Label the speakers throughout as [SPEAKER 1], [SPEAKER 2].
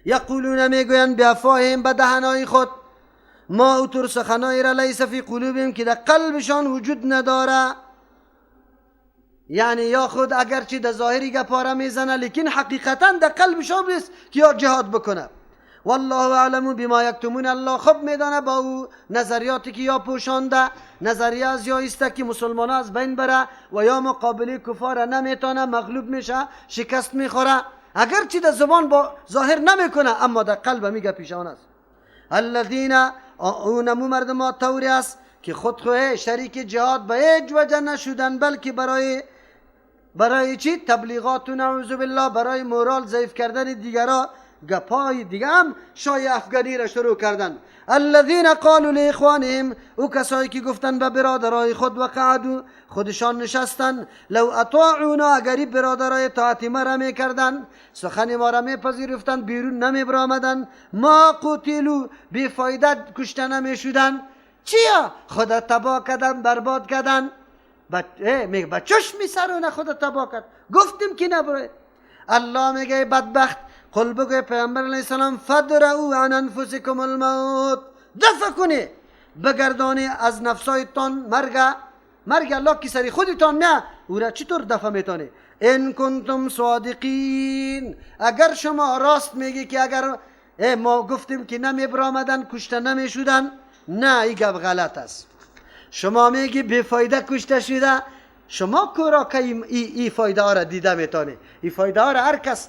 [SPEAKER 1] یقولون میگویند بافواههم به دهنهای خود ما اوتر سخنایی را لیس فی قلوبهم که در قلبشان وجود نداره. یعنی یا خود اگرچه در ظاهری گپاره میزنه لیکن حقیقتا در قلبشان نیست که یا جهاد بکنه. والله اعلم بما یکتمون، الله خوب میدانه با او نظریاتی که یا پوشانده، نظریه از یا ایسته که مسلمان از بین بره و یا مقابله کفار نمیتونه، مغلوب میشه، شکست میخوره. اگرچه در زبان با ظاهر نمیکنه اما در قلب میگه پیشان است. الذین اونمو مردم طوری است که خودخواه شریک جهاد به هیچ وجه نشدن، بلکه برای چی؟ تبلیغات و نعوذ بالله، برای مورال ضعیف کردن دیگرا، گپای دیگه هم شای افغانی را شروع کردن. الذین قالوا لاخوانهم، او کسایی که گفتن به برادرای خود، و قعدوا خودشان نشستن، لو اطاعونا اگری برادرای طاعت ما را میکردن، سخن ما را میپذیرفتن، بیرون نمیبرآمدن، ما قتلوا بی فایده کشته نمیشدن. چیا؟ خدا تباه کردن، برباد کردن. با چشم سرونه خدا تباه کرد، گفتیم که نبره. الله میگه بدبخت، قل بگوی پیامبر علیه السلام فدروا عن انفسکم الموت، دفع کنی بگردانی از نفسایتان مرگ الله که سری خودتان نه، او را چطور دفع میتونی؟ ان کنتم صادقین، اگر شما راست میگی که اگر ما گفتیم که نمیبرآمدن کشته نمیشدن، نه این گپ غلط است. شما میگی بی فایده کشته شده، شما کورا که ای فایده ها را دیده میتونی؟ ای فایده ها را هر کس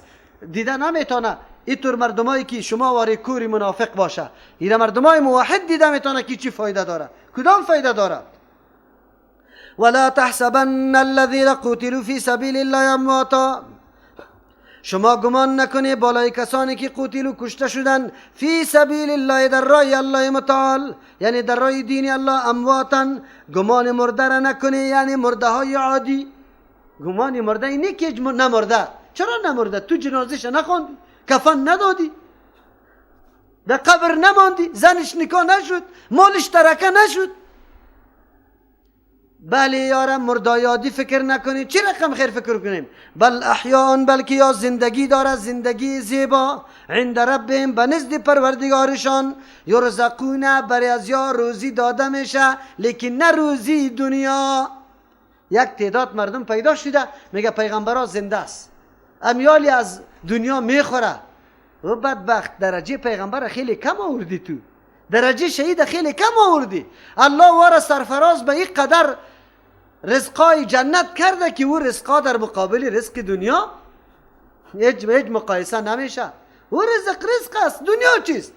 [SPEAKER 1] دیده نمیتونه. اینطور مردمایی که شما واری کوری منافق باشه، این مردمای موحد دیده میتونه که چی فایده داره، کدام فایده داره. ولا تحسبن الذين قتلوا في سبيل الله امواتا، شما گمان نکنی بالای کسانی که قتلوا کشته شدن، فی سبیل الله در راه الله متعال، یعنی در راه دین الله، امواتا گمان مرده را نکنی، یعنی مرده های عادی. گمان مرده اینه که نمرده. چرا نمرده؟ تو جنازهش نخوندی، کفن ندادی، در قبر نماندی، زنش نکاح نشد، مالش ترکه نشد. بله یارم مردایادی فکر نکنید. چه رقم خیر فکر کنیم؟ بل احیاء، بلکه یا زندگی داره، زندگی زیبا، عند ربهم به نزد پروردگارشان، یرزقون برای از یا روزی داده میشه، لیکن نه روزی دنیا. یک تعداد مردم پیدا شده میگه پیغمبرا زنده است، امیالی از دنیا میخوره. و بدبخت درجه پیغمبر خیلی کم آوردی، تو درجه شهید خیلی کم آوردی. الله وارا سرفراز به این قدر رزقای جنت کرده که او رزقا در مقابل رزق دنیا هیچ مقایسه نمیشه. او رزق رزق است، دنیا چیست؟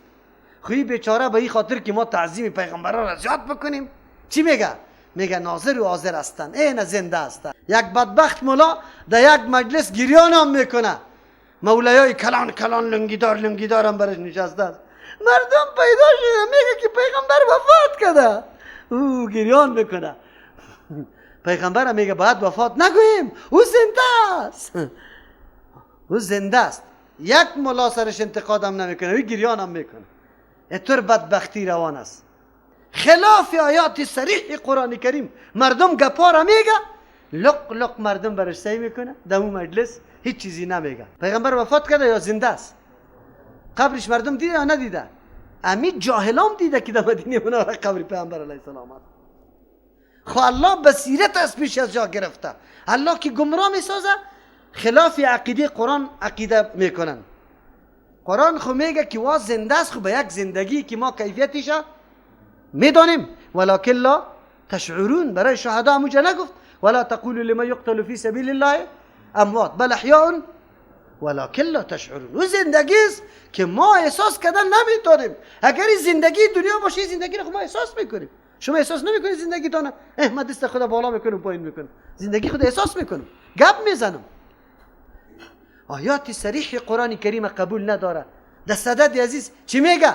[SPEAKER 1] خوی بیچاره به این خاطر که ما تعظیم پیغمبران را زیاد بکنیم چی میگه؟ میگه ناظر و حاضر هستن، این زنده هستن. یک بدبخت مولا در یک مجلس گریان هم میکنه، مولایای کلان کلان لنگیدار لنگیدار هم برش نشسته است. مردم پیدا شده میگه که پیغمبر وفات کرده، او گریان میکنه. پیغمبر میگه باید وفات نگوییم، او زنده است، او زنده است. یک مولا سرش انتقاد هم نمیکنه، او گریان هم میکنه. اینطور بدبختی روان است. خلاف آیات صریح قرآن کریم مردم گپا را میگه، لق لق مردم برش سعی میکنه، در اون مجلس هیچ چیزی نمیگه. پیغمبر وفات کرده یا زنده است؟ قبرش مردم دیده یا ندیده؟ امی جاهلام دیده که در مدینه منوره قبر پیغمبر علیه السلام است. خو الله بصیرت از پیش از جا گرفته. الله که گمراه میسازه خلاف عقیده قرآن عقیده میکنن. قرآن خو میگه که وا زنده است، خو به یک زندگی که ما کیفیتش میدانیم، ولکن لا تشعرون. برای شهدا همونجا نگفت ولا تقولوا لمن یقتل فی سبیل الله اموات بل احیاء ولکن لا تشعرون. او زندگی است که ما احساس کردن نمیتونیم. اگر این زندگی دنیا باشه، این زندگی رو ما احساس میکنیم. شما احساس نمیکنید زندگی تانه؟ من دست خدا بالا میکنم پایین میکنم، زندگی خود احساس میکنم، گپ میزنم. آیات صریح قرآن کریم قبول نداره. در صدد عزیز چی میگه؟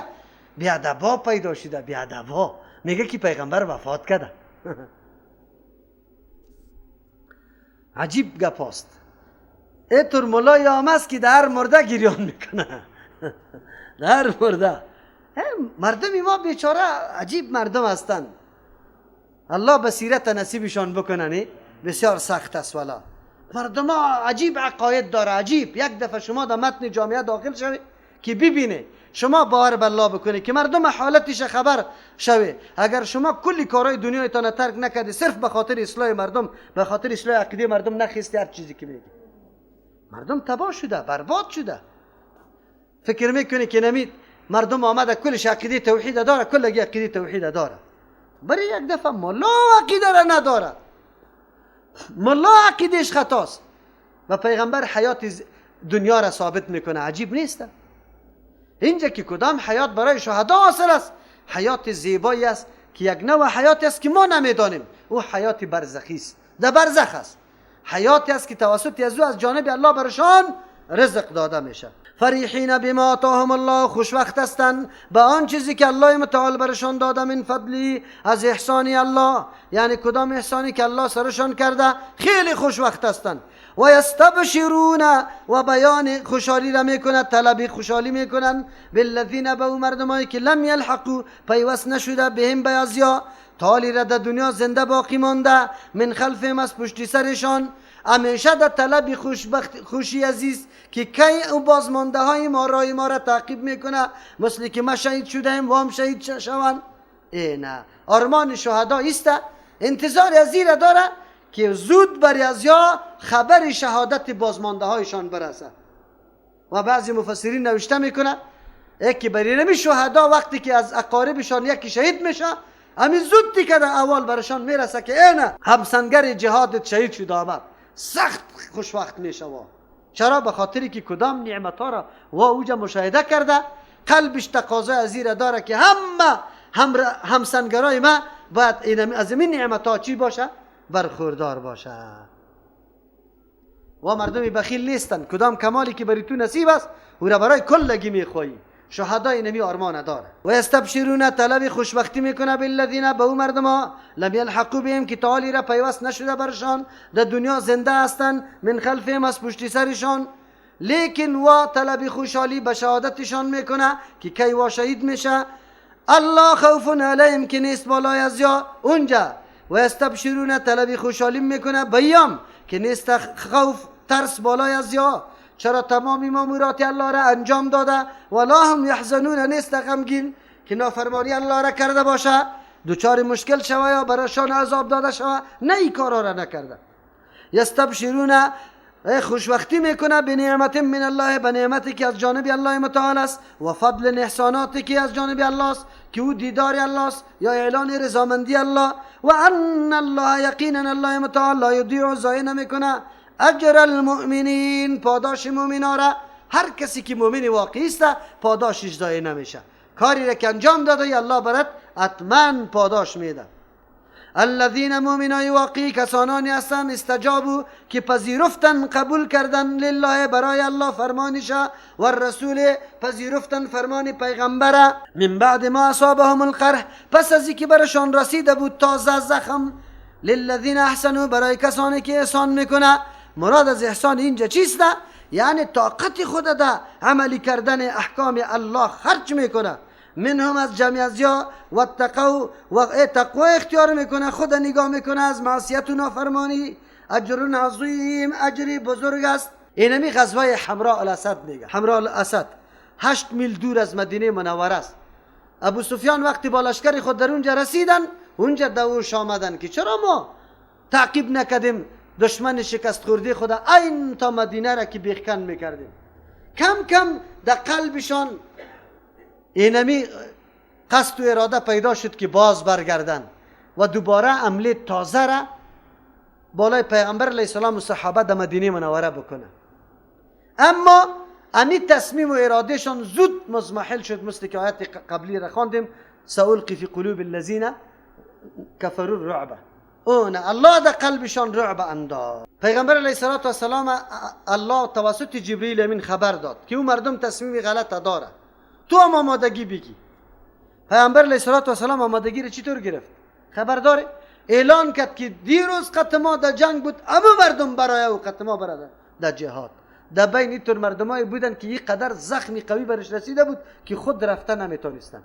[SPEAKER 1] بیادبا پیدا شده، بیادبا میگه که پیغمبر وفات کرده. عجیب گپ است. اینطور مولای عام است که در مرده گریان میکنه. در مرده. مردم ما بیچاره عجیب مردم هستند. الله بصیرت نصیبشان بکنه. بسیار سخت است والا. مردم عجیب عقاید داره، عجیب. یک دفعه شما در متن جامعه داخل شوی که ببینه، شما باور به الله بکنی که مردم حالتش خبر شوی. اگر شما کلی کارهای دنیایتان ترک نکردی صرف به خاطر اصلاح مردم، به خاطر اصلاح عقیده مردم نخیستی، هر چیزی که میگی مردم تباه شده، برباد شده. فکر میکنی که نمید مردم آمده کلش عقیده توحید داره، کلگی عقیده توحید داره، برای یک دفعه ملا عقیده را نداره، ملا عقیدهش خطاست و پیغمبر حیات دنیا را ثابت میکنه. عجیب نیست؟ اینجا که کدام حیات برای شهدا حاصل است، حیات زیبایی است که یک نوع حیات است که ما نمیدانیم، او حیات برزخی است، در برزخ است، حیاتی است که توسط از او از جانب الله برشان رزق داده میشه. فریحین بما آتاهم الله، خوشوقت هستند به آن چیزی که الله متعال برشان داده، من فضلی، از احسانی الله، یعنی کدام احسانی که الله سرشان کرده خیلی خوشوقت هستند. و یستبشرون، و بیان خوشحالی را میکنند، طلب خوشحالی میکنند، بالذین، به او مردمایی که لم یلحقوا، پیوست نشده، بهم به ازیا، تالی را در دنیا زنده باقی مانده، من خلفهم، از پشتی سرشان، همیشه در طلب خوشبخت خوشی عزیز که کی او بازمانده های ما رای ما را تعقیب میکنه، مثل که ما شهید شده‌ایم و هم شهید شوند. ای نه، آرمان شهدا ایسته، انتظار از را داره که زود بر ازیا خبر شهادت بازمانده هایشان برسه. و بعضی مفسرین نوشته میکنه یکی بری نمی شهدا وقتی که از اقاربشان یکی شهید میشه، همین زود دیگه در اول برشان میرسه که اینه همسنگر جهادت شهید شده آمد، سخت خوشوقت میشه. چرا؟ به خاطری که کدام نعمت ها را و اوجا مشاهده کرده، قلبش تقاضای از را داره که همه همسنگرای ما باید از این نعمت ها چی باشه؟ برخوردار باشه. و مردمی بخیل نیستن، کدام کمالی که بری تو نصیب است او را برای کلگی میخوایی. شهدای نمی آرمان داره. و یستبشرون، طلب خوشبختی میکنه، بالذین، به او مردما، لم یلحقوا بهم، که تعالی را پیوست نشده برشان، در دنیا زنده هستند، من خلفهم، از پشتی سرشان، لیکن وا طلب خوشحالی به شهادتشان میکنه که کی وا شهید میشه. الله خوف علیهم، که نیست بالای از یا اونجا. و یستبشرون، طلب خوشحالی میکنه بیام که نیست خوف ترس بالای از یا، چرا تمام مامورات الله را انجام داده. ولا هم یحزنون، نیست غمگین که نافرمانی الله را کرده باشه، دچار مشکل شوه یا برایشان عذاب داده شوه، نه این کارا را نکرده. یستبشرون، خوشوقتی میکنه، به نعمت من الله، به نعمتی که از جانب الله متعال است، و فضل احساناتی که از جانب الله است، که او دیدار الله است یا اعلان رضامندی الله. و ان الله، یقینا الله متعال، لا یضیع، ضایع نمیکنه، اجر المؤمنین، پاداش مؤمنا را. هر کسی که مؤمن واقعی است پاداشش ضایع نمیشه، کاری را که انجام داده الله برات حتما پاداش میده. الذین، مؤمنای واقعی کسانانی هستند، استجابوا، که پذیرفتن، قبول کردن، لله، برای الله فرمانش، و الرسول، پذیرفتن فرمان پیغمبر، من بعد ما اصابهم القرح، پس از اینکه برشان رسیده بود تازه زخم، للذین احسنوا، برای کسانی که احسان میکنه. مراد از احسان اینجا چیست؟ یعنی طاقت خود در عملی کردن احکام الله خرج میکنه. منهم، از جمع ازیا، و تقو، و تقوا اختیار میکنه، خود نگاه میکنه از معصیت و نافرمانی. اجر عظیم، اجری بزرگ است. اینمی غزوه حمراء الاسد میگه. حمراء الاسد 8 میل دور از مدینه منوره است. ابو سفیان وقتی با لشکر خود در اونجا رسیدن، اونجا دوش آمدن که چرا ما تعقیب نکردیم دشمن شکست خورده خدا این تا مدینه را که بیخکن میکردیم. کم کم در قلبشان اینمی قصد و اراده پیدا شد که باز برگردن و دوباره عمله تازه را بالای پیغمبر علیه السلام و صحابه در مدینه منوره بکنه. اما امی تصمیم و ارادهشان زود مضمحل شد، مثل که آیت قبلی را خواندیم، سألقی فی قلوب الذین کفروا الرعب. اون الله در قلبشان رعب انداخت. پیغمبر علیه السلام الله توسط جبریل امین خبر داد که او مردم تصمیم غلط داره، تو هم آمادگی بگی. پیغمبر علیه السلام آمادگی را چطور گرفت؟ خبر داره؟ اعلان کرد که دیروز قط ما در جنگ بود، اما مردم برای او قط ما برای در جهاد. در بین اینطور مردمایی بودن که یک قدر زخمی قوی برش رسیده بود که خود رفته نمیتونستن،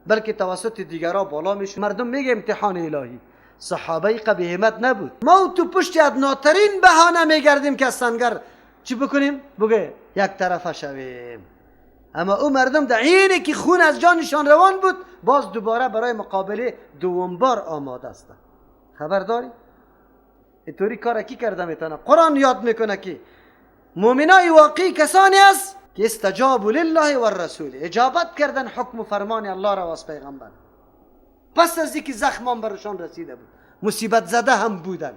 [SPEAKER 1] بلکه توسط دیگرا بالا میشد. مردم میگه امتحان الهی. صحابه قبی همت نبود. ما تو پشت ادناترین بهانه میگردیم که از سنگر چی بکنیم؟ بگه یک طرفه شویم. اما او مردم در اینی که خون از جانشان روان بود، باز دوباره برای مقابله دوم بار آماده هستند. خبر داری؟ اینطوری کار کی کرده میتونه؟ قرآن یاد میکنه که مؤمنای واقعی کسانی است که استجابوا لله و الرسول، اجابت کردن حکم و فرمان الله را و از پیغمبر. پس از اینکه زخمان برشان رسیده بود، مصیبت زده هم بودن،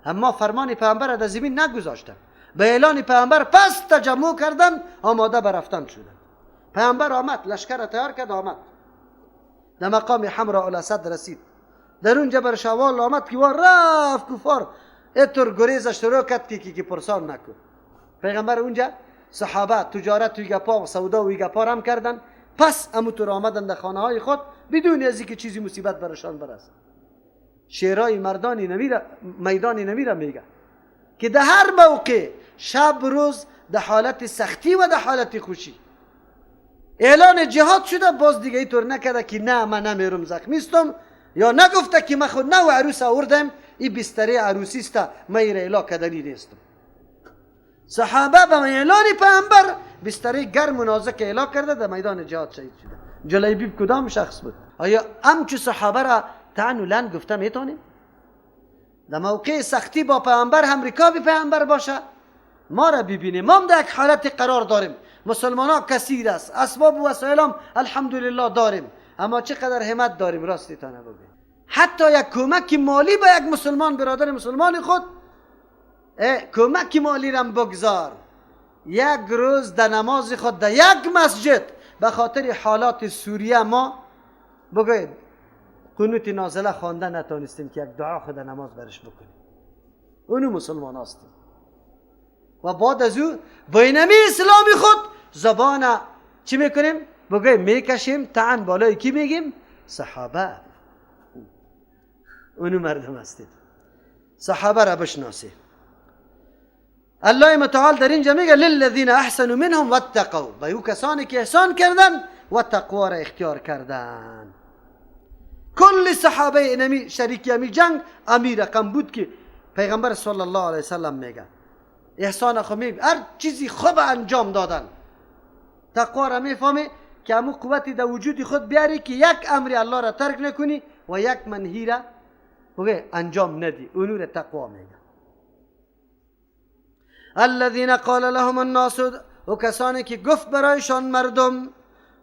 [SPEAKER 1] اما فرمان پیغمبر را در زمین نگذاشتن. به اعلان پیغمبر پس تجمع کردن، آماده به رفتن شدن. پیغمبر آمد، لشکر را تیار کرد، آمد در مقام حمراء الاسد رسید. در اونجا بر شوال آمد که رفت کفار اتر گریزش شروع کرد که پرسان نکن. پیغمبر اونجا صحابه تجارت و گپا و سودا و گپا هم کردن. پس اموتور آمدن در خانه های خود بدون از اینکه چیزی مصیبت برشان برسد. شعرهای مردانی نمیره، میدانی نمیره، میگه که در هر موقع شب روز در حالت سختی و در حالت خوشی اعلان جهاد شده، باز دیگه اینطور نکرده که نه من نمیرم زخمیستم، یا نگفته که من خود نو عروس آوردم، این بستره عروسی است، من ایره اعلا کردنی نیستم. صحابه به اعلان پیامبر بستره گرم و نازک اعلا کرده، در میدان جهاد شهید شده. جلیبیب کدام شخص بود؟ آیا همچو صحابه را طعن و لعن گفته میتونیم؟ در موقع سختی با پیامبر هم رکاب پیامبر باشه، ما را ببینیم. ما هم در یک حالت قرار داریم، مسلمان ها کثیر است، اسباب و وسایل هم الحمدلله داریم، اما چقدر همت داریم؟ راستی تا نبگیم. حتی یک کمک مالی به یک مسلمان، برادر مسلمان خود، کمک مالی را بگذار. یک روز در نماز خود در یک مسجد به خاطر حالات سوریه ما بگوید قنوت نازله خوانده نتانستیم که یک دعا خود نماز برش بکنیم. اونو مسلمان هستیم و بعد از او با اینمی اسلامی خود زبان چی میکنیم؟ بگویم میکشیم طعن بالای کی میگیم؟ صحابه. اونو مردم هستید، صحابه را بشناسید. الله متعال در اینجا میگه للذین احسنوا منهم واتقوا، به او کسانی که احسان کردن و تقوا را اختیار کردن. کل صحابه اینمی شریکی امی جنگ امی رقم بود که پیغمبر صلی الله علیه وسلم میگه احسان خو می هر چیزی خوب انجام دادن. تقوا را میفهمی که امو قوتی در وجود خود بیاری که یک امر الله را ترک نکنی و یک منهی را انجام ندی، اونو را تقوا میگه. الذين قال لهم الناس، و کسانی که گفت برایشان مردم،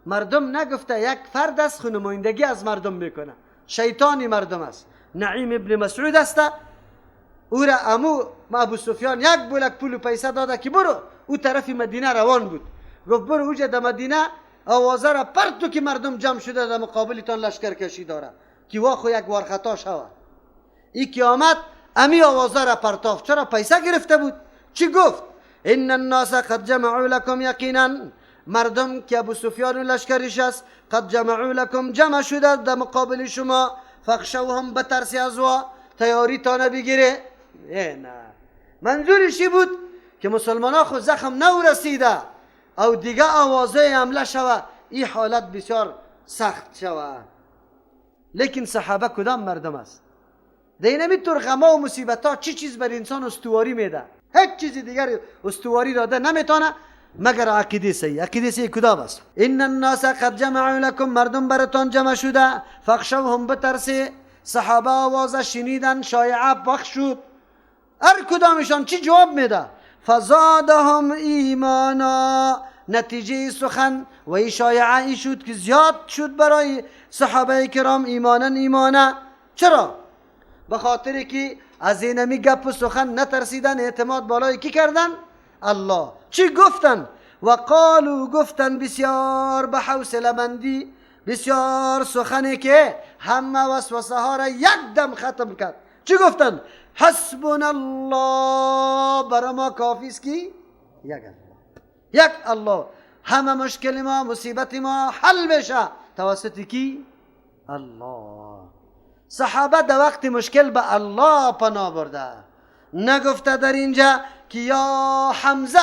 [SPEAKER 1] مردم نگفته یک فرد است خو نمایندگی از مردم میکنه، شیطانی مردم است. نعیم ابن مسعود است، او را امو ابو سفیان یک بولک پول و پیسه داده که برو، او طرف مدینه روان بود، گفت برو اوجه در مدینه آوازه را پرتو که مردم جمع شده در مقابلتان لشکر کشی داره که واخو یک وار خطا شوه. ای که آمد امی آوازه را پرتافت، چرا پیسه گرفته بود؟ چی گفت؟ ان الناس قد جمعوا لكم یقینا، مردم که ابو سفیان و لشکرش است، قد جمعوا لكم جمع شده در مقابل شما، فخشوهم بترسی از وا تیاری تا نبگیره. نه، منظورش بود که مسلمان ها خود زخم نو رسیده او دیگه آوازه حمله شوه، این حالت بسیار سخت شوه. لیکن صحابه کدام مردم است؟ دینمی طور غما و مصیبت ها چی چیز بر انسان استواری میده؟ هیچ چیزی دیگر استواری داده نمیتونه مگر عقیده صحیح. عقیده صحیح کدام است؟ ان الناس قد جمعوا لكم، مردم براتان جمع شده، فخشوهم بترسی. صحابه آوازه شنیدن، شایعه پخش شد، هر کدامشان چی جواب میده؟ فزادهم ایمانا. نتیجه سخن و ای شایعه ای شد که زیاد شد برای صحابه کرام ایمانا ایمانا. چرا؟ به خاطر که از اینمی گپ و سخن نترسیدن، اعتماد بالای کی کردن؟ الله. چی گفتن؟ و قالو، گفتن بسیار به حوصله مندی، بسیار سخنی که همه وسوسه ها را یک دم ختم کرد. چی گفتن؟ حسبنا الله، برای ما کافی است کی؟ یک الله، یک الله. همه مشکل ما، مصیبت ما حل بشه توسط کی؟ الله. صحابه در وقت مشکل به الله پناه برده، نگفته در اینجا که یا حمزه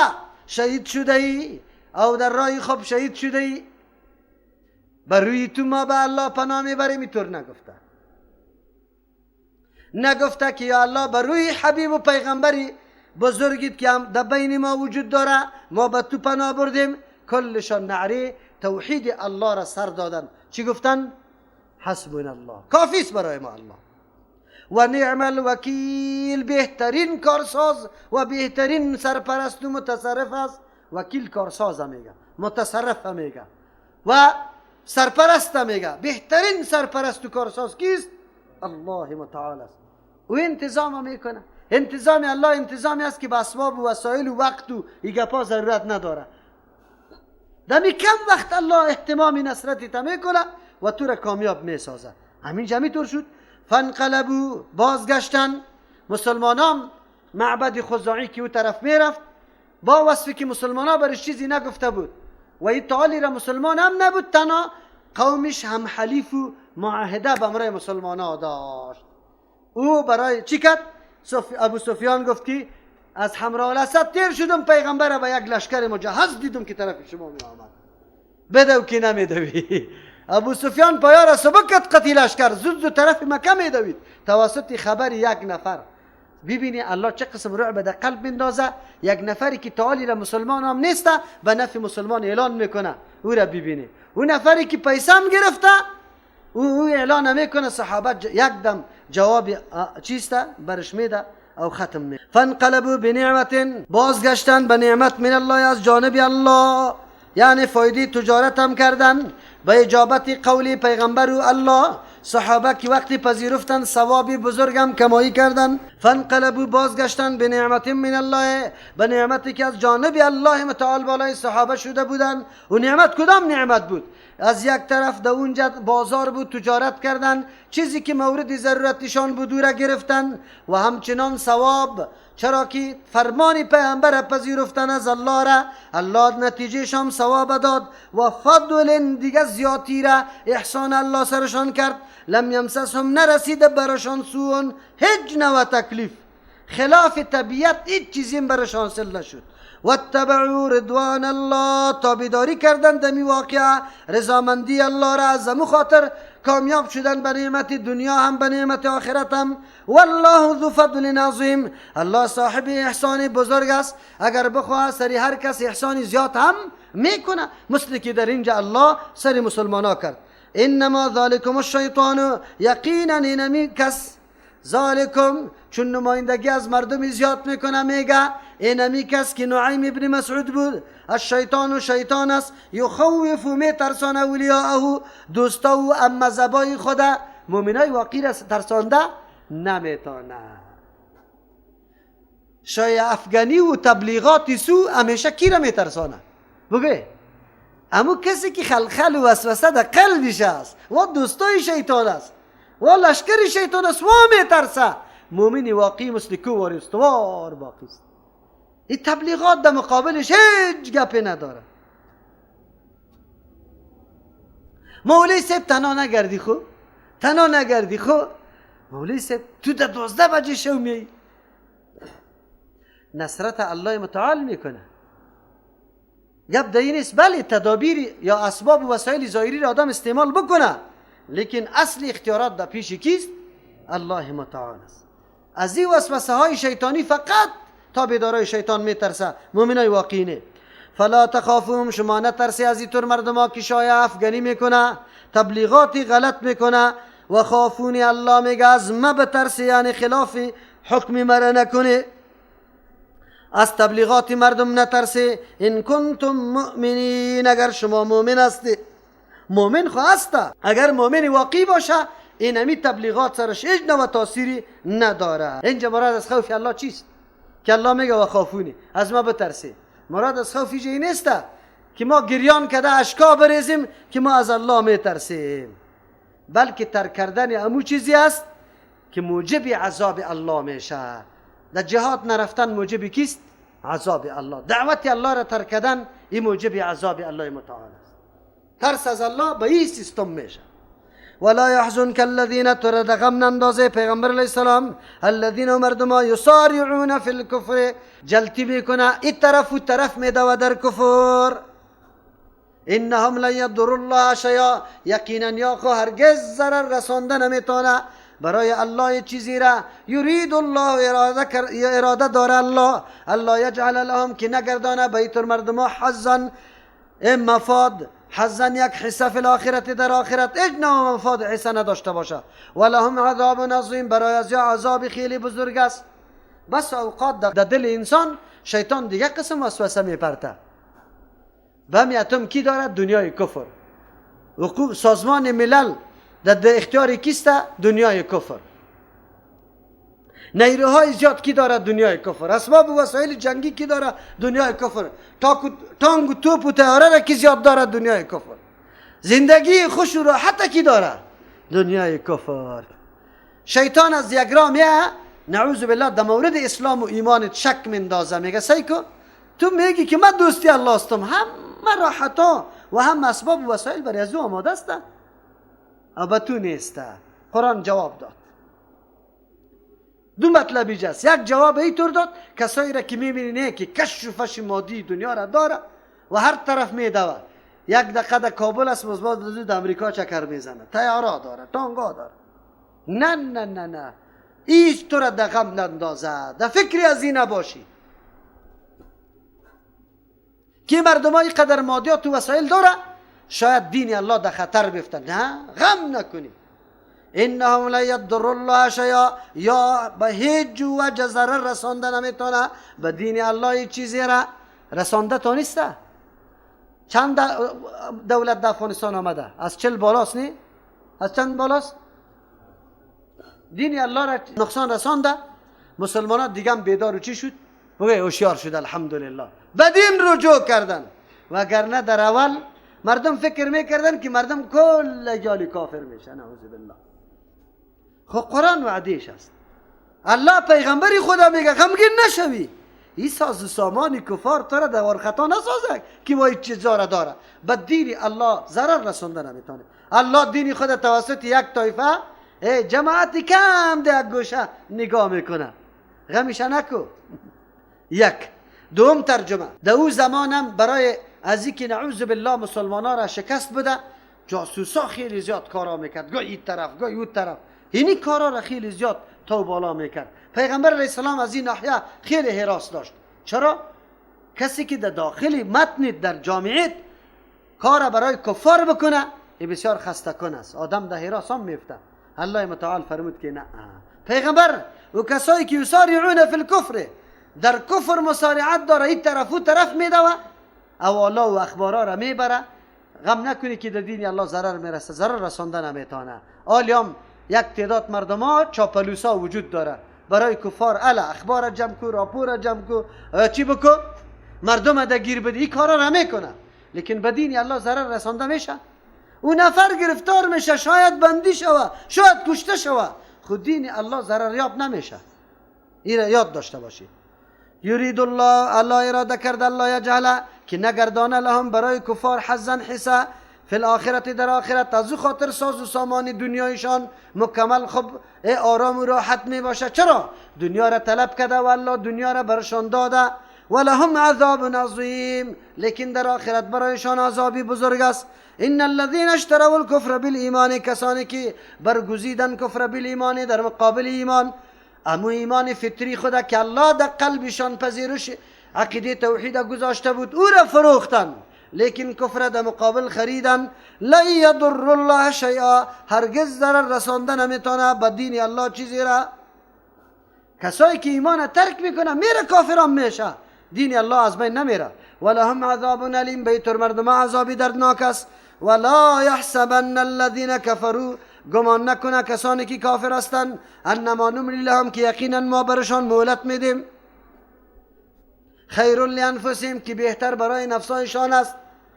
[SPEAKER 1] شهید شده ای او در راه خوب شهید شده ای، بر روی تو ما به الله پناه میبریم، اینطور نگفته. نگفته که یا الله بر روی حبیب و پیغمبری بزرگیت که در بین ما وجود داره ما به تو پناه بردیم. کلشان نعره توحید الله را سر دادن. چی گفتن؟ حسبنا الله، کافیست برای ما الله. و نعم الوکیل، بهترین کارساز و بهترین سرپرست و متصرف است. وکیل کارساز میگه، متصرف میگه و سرپرست میگه. بهترین سرپرست و کارساز کیست؟ الله متعال است. او انتظام میکنه. انتظام الله انتظامی است که به اسباب و وسایل و وقت و ایگپا ضرورت نداره. دمی کم وقت الله اهتمام نصرتی تا میکنه و تو را کامیاب میسازه. همین جمعی طور شد. فانقلبوا، بازگشتن مسلمانان. معبد خزاعی که او طرف میرفت با وصفی که مسلمان برش چیزی نگفته بود و این تعالی را مسلمان هم نبود، تنها قومش هم حلیف و معاهده به امرای مسلمان ها داشت. او برای چی کرد؟ ابو سفیان گفت که از حمراء الاسد تیر شدم، پیغمبر به یک لشکر مجهز دیدم که طرف شما می آمد، بدو که نمیدوی. ابو سفیان پایا را سبک کرد قتیل لشکر، زود زود طرف مکه میدوید. توسط خبر یک نفر، ببینی الله چه قسم رعب در قلب میندازه. یک نفری که تعالی را مسلمان هم نیسته به نفع مسلمان اعلان میکنه، او را ببینی. او نفری که پیسه هم گرفته او اعلان میکنه، صحابه یک دم جواب چیسته برش میده او ختم می. فانقلبوا بنعمت، بازگشتن به نعمت من الله، از جانب الله، یعنی فایده تجارت هم کردن به اجابت قول پیغمبر و الله. صحابه که وقتی پذیرفتن ثواب بزرگم کمایی کردن. فانقلبوا، بازگشتن به نعمت من الله، به نعمتی که از جانب الله متعال بالای صحابه شده بودن. و نعمت کدام نعمت بود؟ از یک طرف در اونجا بازار بود، تجارت کردن، چیزی که مورد ضرورتشان بود را گرفتن و همچنان ثواب، چرا که فرمان پیامبر پذیرفتن از الله را، الله نتیجهش هم ثواب داد و فضل دیگه زیادی را احسان الله سرشان کرد. لم یمسسهم، نرسیده برشان سوء، هیچ نوع تکلیف، خلاف طبیعت هیچ چیزی برشان حاصل نشد. واتبعوا رضوان الله، تابعداری کردن دمی واقعه رضامندی الله را، از مو خاطر کامیاب شدن به نعمت دنیا هم به نعمت آخرت هم. والله ذو فضل عظیم، الله صاحب احسان بزرگ است، اگر بخواه سری هر کس احسان زیاد هم میکنه، مثل که در اینجا الله سر مسلمان کرد. انما ذالکم الشیطان، یقینا اینمی کس، ذالکم چون نمایندگی از مردم زیاد میکنه، میگه اینمی کس که نعیم ابن مسعود بود، الشیطان و شیطان است، یخوف میترسان اولیاءه، دوستا و ام مذهبای خدا، مؤمنای واقعی را ترسانده نمیتونه. شایع افغانی و تبلیغات سو همیشه کی را میترسانه؟ بگه امو کسی که خلخل و وسوسه در قلبش است و دوستای شیطان است و لشکر شیطان است و میترسه. مؤمن واقعی مثل کوه استوار باقی است. این تبلیغات در مقابلش هیچ گپی نداره. مولوی صاحب تنها نگردی خو، تنها نگردی خو. مولوی صاحب تو در 12 بجه شو میایی. نصرت الله متعال میکنه. گپ در این نیست، بله تدابیر یا اسباب و وسایل ظاهری را آدم استعمال بکنه، لیکن اصل اختیارات در پیش کیست؟ الله متعال است. از این وسوسه های شیطانی فقط تابعدارای شیطان میترسه، مؤمنای واقعی نه. فلا تخافوهم، شما نترسی از اینطور مردما که شایع افغانی میکنه، تبلیغاتی غلط میکنه. و خافونی، الله میگه از ما بترسی، یعنی خلاف حکم مرا نکنه، از تبلیغات مردم نترسی. ان کنتم مؤمنین، اگر شما مؤمن هستی، مؤمن خو هست، اگر مؤمن واقعی باشه این همی تبلیغات سرش هیچ نوع تاثیری نداره. اینجا مراد از خوف الله چیست؟ که الله میگه و خافونی، از ما بترسی. مراد از خوف اینجا نیست که ما گریان کده اشکا بریزیم که ما از الله میترسیم، بلکه ترک کردن امو چیزی است که موجب عذاب الله میشه. در جهاد نرفتن موجب کیست؟ عذاب الله. دعوت الله را ترک کردن این موجب عذاب الله متعال است. ترس از الله به این سیستم میشه. ولا يحزنك الذين ترد غم نندازه پیغمبر علیه السلام، الذين مردما یسارعون فی الكفر، جلتی میکنه این طرف و طرف میدوه در کفر. انهم لن یضروا الله شیئا، یقینا یا خو هرگز ضرر رسانده نمیتونه برای الله چیزی را. یرید الله اراده داره الله الله یجعل لهم که نگردانه بیت مردم حظا مفاد، حظا یک حصه فی الاخرت در آخرت، هیچ نوع مفاد حصه نداشته باشه. ولهم عذاب عظیم برای از عذاب خیلی بزرگ است. بس اوقات در دل انسان شیطان دیگه قسم وسوسه میپرته. و اتم کی دارد؟ دنیای کفر. حقوق سازمان ملل در اختیار کیست؟ دنیای کفر. نیروهای زیاد کی دارد؟ دنیای کفر. اسباب و وسایل جنگی کی دارد؟ دنیای کفر. تانک و توپ و طیاره را کی زیاد دارد؟ دنیای کفر. زندگی خوش و راحت کی دارد؟ دنیای کفر. شیطان از یک راه میه نعوذ بالله در مورد اسلام و ایمان شک مندازه، میگه سعی کو تو میگی که من دوستی الله هستم، همه راحتا و هم اسباب و وسایل برای از او آماده است، اما تو نیست. قرآن جواب داد. دو مطلب ایجاست. یک جواب اینطور داد کسایی را که میبینی نه که کش و فش مادی دنیا را داره و هر طرف میدوه، یک دقیقه در کابل است باز در امریکا چکر میزنه، طیاره داره، تانگا داره. نه نه نه نه، هیچ تو را در غم نندازه، در فکری از این نباشی که مردمای قدر مادیات و وسایل داره شاید دین الله در خطر بیفته. نه، غم نکنی. انهم لا یضر الله شیئا، یا به هیچ وجه ضرر رسانده نمیتونه به دین الله چیزی را رسانده تانسته. چند دولت در افغانستان آمده؟ از 40 بالاست، نی؟ از چند بالاست؟ دین الله را نقصان رسانده. مسلمانان دیگه هم بیدار و چی شد؟ بگه هوشیار شد، الحمدلله، به دین رجوع کردن. وگرنه در اول مردم فکر میکردن که مردم کل جالی کافر میشن، نعوذ بالله. خب قرآن وعدهش است. الله پیغمبری خدا میگه غمگین نشوی، این ساز و سامان کفار تو را دوار خطا نسازه که وای چیزا را داره. به دین الله ضرر رسانده نمیتونه. الله دین خود توسط یک طایفه جماعت کم در گوشه نگاه میکنه، غمش نکو. یک دوم ترجمه در او زمانم برای از اینکه نعوذ بالله مسلمان را شکست بده، جاسوسا خیلی زیاد کارا میکرد، گاهی این طرف گاهی اون طرف، اینی کارا را خیلی زیاد تا بالا میکرد. پیغمبر علیه السلام از این ناحیه خیلی حراس داشت. چرا؟ کسی که در داخل متن در جامعه کار برای کفار بکنه این بسیار خسته کن است، آدم در حراس هم میفته. الله متعال فرمود که نه، پیغمبر و کسایی که یسارعون فی الکفر، در کفر مسارعت داره، این طرف و طرف میدوه، اوالا و اخبارا را میبره، غم نکنی که در دین الله ضرر میرسه، ضرر رسانده نمیتونه. آلیام یک تعداد مردم ها چاپلوسا وجود داره برای کفار، الا اخبار جمع کو، راپور جمع کو، چی بکو، مردم ده گیر بده، این کارا را میکنه، لیکن به دین الله ضرر رسانده میشه. او نفر گرفتار میشه، شاید بندی شوه، شاید کشته شوه، خود دین الله ضرر یاب نمیشه. این را یاد داشته باشید. یرید الله، الله اراده کرد، الله یجعل که نگردانه لهم برای کفار حظا حصه فی الاخرت در آخرت. از او خاطر ساز و سامان دنیایشان مکمل خب آرام و راحت می باشه. چرا؟ دنیا را طلب کرده و الله دنیا را برشان داده. ولهم عذاب عظیم، لیکن در آخرت برایشان عذابی بزرگ است. ان الذين اشتروا الكفر بالایمان، کسانی که برگزیدن کفر بالایمان در مقابل ایمان، امو ایمان فطری خدا که الله در قلبشان پذیرش عقیده توحید گذاشته بود، او را فروختن، لیکن کفر در مقابل خریدن. لا یضر الله شیئا، هرگز ضرر رسانده نمیتونه به دین الله چیزی را. کسایی که ایمان ترک میکنه میره کافران میشه، دین الله از بین نمیره. ولهم عذاب الیم، بیتر مردم عذابی دردناک است. ولا یحسبن الذین کفروا، گمان نکنه کسانی که کافر هستند، انما نملی لهم، که یقینا ما برشان مهلت میدیم، خیر لانفسهم، که بهتر برای نفسایشان است.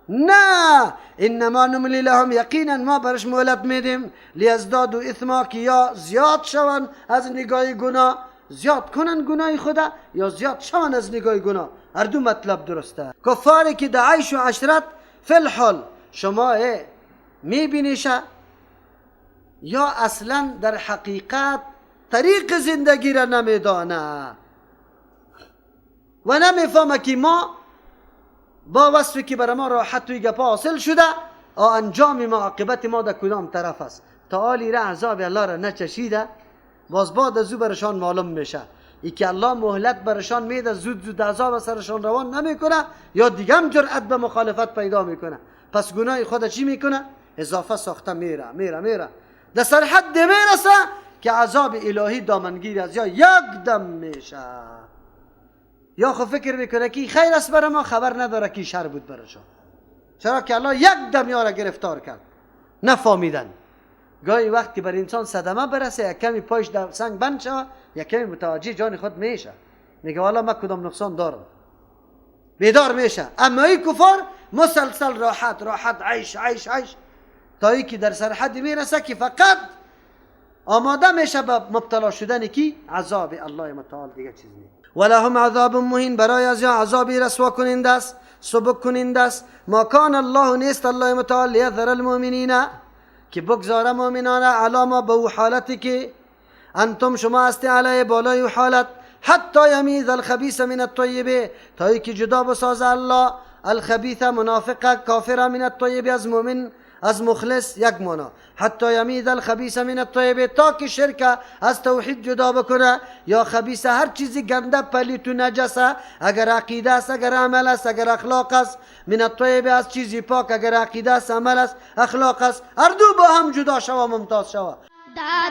[SPEAKER 1] نه، انما نملی لهم، یقینا ما برش مهلت میدیم، لیزدادوا اثما، که یا زیاد شوند از نگاه گناه، زیاد کنن گناه خدا یا زیاد شوند از نگاه گناه، هر دو مطلب درسته. کفاری که در عیش و عشرت فی الحال شما میبینیشه، یا اصلا در حقیقت طریق زندگی را نمیدانه و نمیفهمه که ما با وصفی که برای ما راحت و گپا حاصل شده، انجام ما عاقبت ما در کدام طرف است. تا آلی را عذاب الله را نچشیده، باز بعد از او برشان معلوم میشه ای که الله مهلت برشان میده، زود زود عذاب سرشان روان نمیکنه یا دیگه هم جرأت به مخالفت پیدا میکنه. پس گناه خود چی میکنه؟ اضافه ساخته میره میره میره در سرحد میرسه که عذاب الهی دامنگیر از یا یک دم میشه. یا خو فکر میکنه که خیر است برای ما، خبر نداره که شر بود برشان، چرا که الله یک دم یارا گرفتار کرد، نفهمیدن. گاهی وقت که بر انسان صدمه برسه، یک کمی پایش در سنگ بند شوه، یک کمی متوجه جان خود میشه، میگه والا من کدام نقصان دارم، بیدار میشه. اما این کفار مسلسل راحت راحت، عیش عیش عیش، تا ای که در سرحد میرسه که فقط آماده میشه به مبتلا شدن کی؟ عذاب الله متعال، دیگه چیز نیست. ولهم عذاب مهین، برای از یا عذابی رسوا کننده است، سبک کننده است. ما کان الله، نیست الله متعال، لیذر المؤمنین، که بگذاره مؤمنان، علی ما، به او حالتی که انتم شما هستی، علی بالای او حالت، حتی یمیز الخبیث من الطیب، تا ای که جدا بسازه الله الخبیث منافق کافر من الطیب، از مؤمن از مخلص، یک معنا. حتی یمیز الخبیث من الطیب، تا که شرک از توحید جدا بکنه، یا خبیث هر چیزی گنده پلیت و نجسه، اگر عقیده است، اگر عمل است، اگر اخلاق است، من الطیب از چیزی پاک، اگر عقیده است، عمل است، اخلاق است، هر دو با هم جدا شوه، ممتاز شوه.